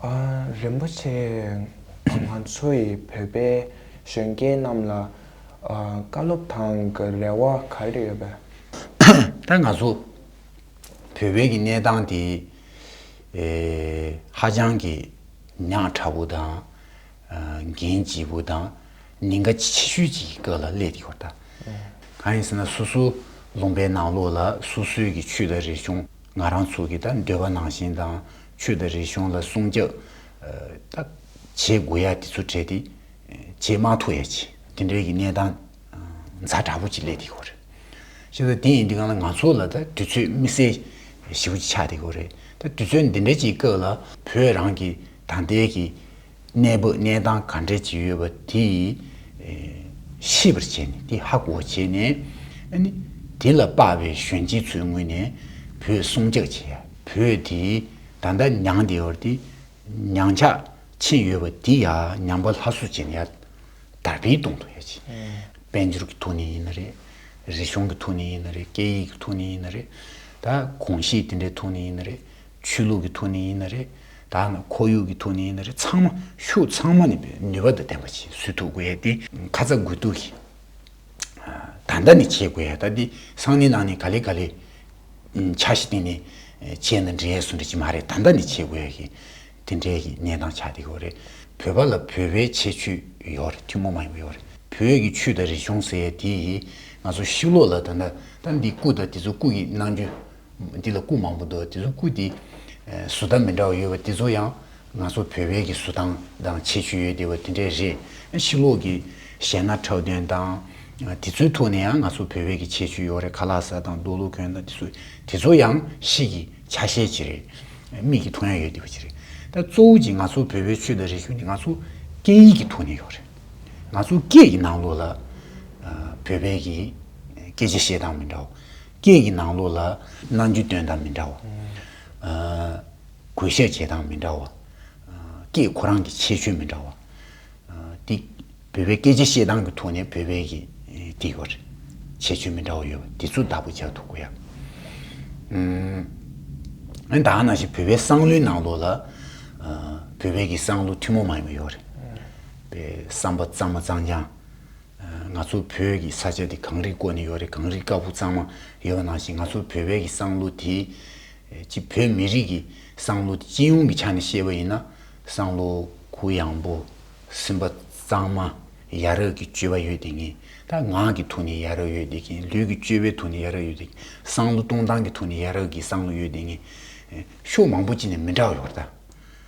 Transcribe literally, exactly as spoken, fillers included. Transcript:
ཨ། རིན་པོ་ཆེ། ང་ཚོ་ཡི་བོད་པའི་གཞོན་སྐྱེས་རྣམས་ལ་ཨ། བཀའ་སློབ་དང་གི་རེ་བ་ག་རེ་ཡོད་པས། ད་ང་ཚོ་བོད་པའི་གི་གནས་སྟངས་དེ་ཨེ་ཧ་ཅང་གི་ཉག་ཕྲ་བོ་དང་། ཨ། འགན་ལྗིད་པོ་དང་ཉེན་ཁ་ཆེ་ཤོས་ཅིག་གི་སྐབས་ལ་སླེབས་ཡོད་ད། གང་ཡིན་ཟེར་ན་སོ་སོ་ལུང་པའི་ནང་ལོགས་ལ་སོ་སོའི་གི་ཆོས་དང་རིག་གཞུང་། ང་རང་ཚོ་གི་ད་འདོད་པ་ནང་བཞིན་དང་ཆོས་དང་རིག་གཞུང་ལ་སྲུང་སྐྱོབ་ད་བྱེད་དགོས་ཡ་དེ་ཚོ་བྲལ་ཏེ་བྱེད་མ་ཐུབ་ཡ་ཅིག་དེ་འདྲའི་གི་གནས་སྟངས་ཛ་དྲག་པོ་ཅིག་སླེབས་ཡོད་རེད། བྱས་ཙང་དེ་ཡིན་དུས་སྒང་ལ་ང་ཚོ་ལ་ད་དུས་ཚོད་དམིགས་བསལ་ཞེ་པོ་ཅིག་ཆགས་བསྡད་ཡོད་རེད། ད་དུས་ཚོད་འདི་འདྲ་ཅིག་སྐབས་ལ་བོད་རང་གི་ད་ལྟའི་གི་གནས་བབ་གནས་སྟངས་ག་འདྲ་ཅིག་ཡོད་པ་དེ་ཤེས་པར་བྱས་ནས་དེ་ཧ་གོ་བྱས་ནས། ཨ་ནི་དེ་ལ་དཔག་པའི་གཞོན་སྐྱེས་ཚོའི་ངོས་ནས་བོད་སྲུང་སྐྱོབ་བྱེད་ཡ། བོད་དེ་ད་ལྟ་མྱངས་བསྡད་ཡོད་རེད་དེ། ཉམས་ཆག་ཕྱིན་ཡོད་པ་འདི་ཡང་ཉམས་པ་སླར་གསོ་བྱེད་ཡ། དར་སྤེལ་གཏོང་ཐུབ་ཡ་ཅིག་དཔལ་འབྱོར་གྱི་ཐོག་ནས་ཡིན་ན་རེད། རིག་གཞུང་གི་ཐོག་ནས་ཡིན་ན་རེད། སྐད་ཡིག་གི་ཐོག་ནས་ཡིན་ན་རེད། ད་གོམས་གཤིས་དེ་འདྲའི་ཐོག་ནས་ཡིན་ན་རེད། ཆོས་ལུགས་ཀྱི་ཐོག་ནས་ཡིན་ན་རེད། ད་ཁོར་ཡུག་གི་ཐོག་ནས་ཡིན་ན་རེད། ཚང་མ་ཕྱོགས་ཚང་མ་ནས་ནུས་པ་དང་ལྡན་པ་ཅིག་བཟོ་ཐུབ་དགོས་ཡ་དེ་ཁ་ཚ་དགོས་གཏུགས་ཀྱིས། ད་ལྟ་ནས་བྱེད་དགོས་ཡ། ད་འདི་སང་ཉིན་གནངས་ཉིན་ག་ལེ་ག་ལེ་འཆར་གཞི་བཏིང་ནས་བྱས་ན་འགྲིག་ཡ་བཟོ་འདྲ་ཅིག་མ་རེད། ད་ལྟ་ནས་བྱེད་དགོས་ཡ་གི་དེ་འདྲའི་གི་གནས་སྟངས་ཆགས་བསྡད་ཡོད་རེད། བོད་པ་ལ་བོད་པའི་ཁྱད་ཆོས་ཡོད་རེད། ཐུན་མོང་མ་ཡིན་པ་ཡོད་རེད། བོད་ཀྱི་ཆོས་དང་རིག་གཞུང་ཟེར་ཡ་དེ་ཡིས་ང་ཚོ་ཕྱི་ལོགས་ལ་ད་ལྟ་ད་འདི་སྐུ་དང་དེ་ཚོ་སྐུ་གི་རྣམ་འགྱུར། འདི་ལ་སྐུ་མང་པོ་འདུག་དེ་ཚོ་སྐུ་དེ་བཟོ་ལྟ་མི་འདྲ་བ་ཡོད་པ་དེ་ཚོ་ཡང་ང་ཚོ་བོད་པའི་གི་བཟོ་སྟངས་དང་ཁྱད་ཆོས་ཡོད་བསྡད་པ་དེ་འདྲས་རེད། ཕྱི་ལོགས་ཀྱི་གཞས་སྣ་འཁྲབ་སྟོན་དང་དེ་ཚོའི་ཐོག་ནས་ཡང་ང་ཚོ་བོད་པའི་གི་ཁྱད་ཆོས་ཡོད་རེད། ཁ་ལག་ཟ་དང་རྡོ་ལོ་གོན་དང་དེ་ཚོ་དེ་ཚོ་ཡང་ཕྱི་གི་ཆ་ཤས་ཅིག་རེད། མིག་གིས་མཐོང་ཡ་ཡོད་བསྡད་པ་ཅིག་རེད། ད་གཙོ་བོ་ཅིག་ང་ཚོ་བོད་པའི་ཆོས་དང་རིག་གཞུང་དེ་ང་ཚོ་སྐད་ཡིག་གི་ཐོག་ནས་ཡོད་རེད། ང་ཚོ་སྐད་ཀྱི་ནང་ལོགས་ལ་བོད་པའི་གི་སྐད་ཆ་བཤད་སྟངས་མི་འདྲ་བ། སྐད་ཀྱི་ནང་ལོགས་ལ་རྣམ་འགྱུར་སྟོན་སྟངས་མི་འདྲ་བ། ཨ། གུས་ཞབས་བྱེད་སྟངས་མི་འདྲ་བ། ཨ། སྐད་ཁོ་རང་གི་ཁྱད་ཆོས་མི་འདྲ་བ། ཨ། དེ་བོད་པའི་སྐད་ཆ་བཤད་སྟངས་ཀྱི་ཐོག་ནས་བོད་པའི་གི་དེ་ཡོད་རེད། ཁྱད་ཆོས་མི་འདྲ་བ་ཡོད་པ་དེ་ཚོ་བདག་པོ་རྒྱག་ཐུབ་དགོས་ཡ། ཨ་ནི་ད་ག་ནང་བཞིན་བོད་པའི་བསམ་བློའི་ནང་ལོགས་ལ། ཨ། བོད་པའི་གི་བསམ་བློ་ཐུན་མོང་མ་ཡིན་པ་ཡོད་རེད། པའི་བསམ་པ་གཙང་མ་གཙང་རྐྱང་། ང་ཚོ་བོད་ཀྱི་ས་ཆ་འདི་གངས་རིས་བསྐོར་ནས་ཡོད་རེད། གངས་རིས་དཀར་པོ་གཙང་མ་ཡོད་པ་ནང་བཞིན་ང་ཚོ་བོད་པའི་གི་བསམ་བློ་དེ་ཅིག་བོད་མི་རིགས་ཀྱི་བསམ་བློ་དེ་སྤྱི་ཡོངས་ཀྱི་ཆ་ནས་བཤད་པ་ཡིན་ན། བསམ་བློ་གུ་ཡངས་པོ། སེམས་པ་གཙང་མ། ཡ་རབས་ཀྱི་སྤྱོད་པ་ཡོད་བསྡད་མཁན། ད་ངག་གི་ཐོག་ནས་ཡ་རབས་ཡོད་བསྡད་མཁན། ལུས་ཀྱི་སྤྱོད་པའི་ཐོག་ནས་ཡ་རབས་ཡོད་བསྡད་མཁན། བསམ་བློ་གཏོང་སྟངས་ཀྱི་ཐོག་ནས་ཡ་རབས་ཀྱི་བསམ་བློ་ཡོད་བསྡད་མཁན། ཕྱོགས་མང་པོ་ཅིག་ནས་མི་འདྲ་བ་ཡོད་རེད་ད།